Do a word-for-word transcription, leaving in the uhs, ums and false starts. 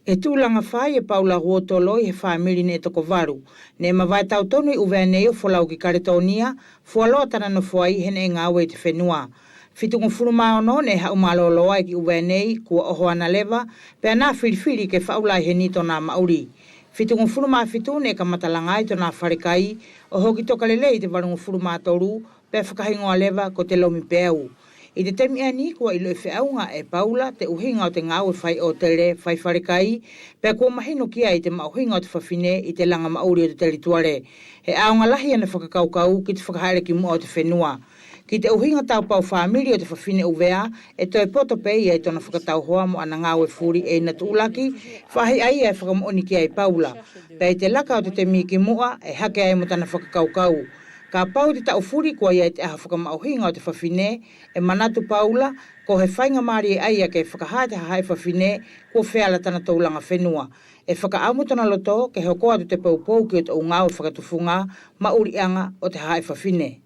ʻE tulaga fai e Paula Ruotolo ʻi he famili neʻe toko valu, neʻe mavae tautonu ʻi ʻUvea nei ʻo folau ki Kaletonia, fualoa tana nofo ai he neʻe gaue ʻi te fenua. Fitugofulu ma ono neʻe haʻu malolo ai ki ʻUvea nei, kua ʻoho ʻana leva, pea neʻe filifili ke faʻu lahi heni tona maʻuli. Fitugofulu ma fitu neʻe kamata laga ai tona falekai, ʻo hoki toka lelei ʻi te valugofulu ma tolu, pea fakahigoa leva ko te Lomi Peau. ʻI te temi ʻaeni kua iloʻi feʻauga e Paula te ʻuhiga ʻo te gaue fai ʻōtele, fai falekai, pea kua mahino ki ai te maʻuhiga ʻo te fafine ʻi te laga maʻuli ʻo te telituale. He ʻaoga lahi ʻana fakakaukau ki te fakahaʻele ki muʻa ʻo te fenua. Ki te ʻuhiga taupau famili ʻo te fafine ʻUvea, ʻe toe poto pe ia ʻi tona fakatauhoa mo ʻana gaue fuli ʻe ina tuʻulaki, faʻahi ʻaia ʻe fakamoʻoni ki ai Paula. Pea ʻi te laka ʻo te temi ki muʻa, ʻe hake ai mo tana fakakaukau. Kapau ʻi te taʻu fuli kua ʻi ai te ʻaho fakamaʻuhiga ʻo te fafine, ʻe manatu Paula, ko he faigamalie ʻaia ke fakaha te hahaʻi fafine, kua feala tana toulaga fenua. ʻE fakaʻamu tona loto ke hoko atu te poupou ki ʻoto ʻu gaue fakatufuga, maʻuliʻaga ʻo te hahaʻi fafine.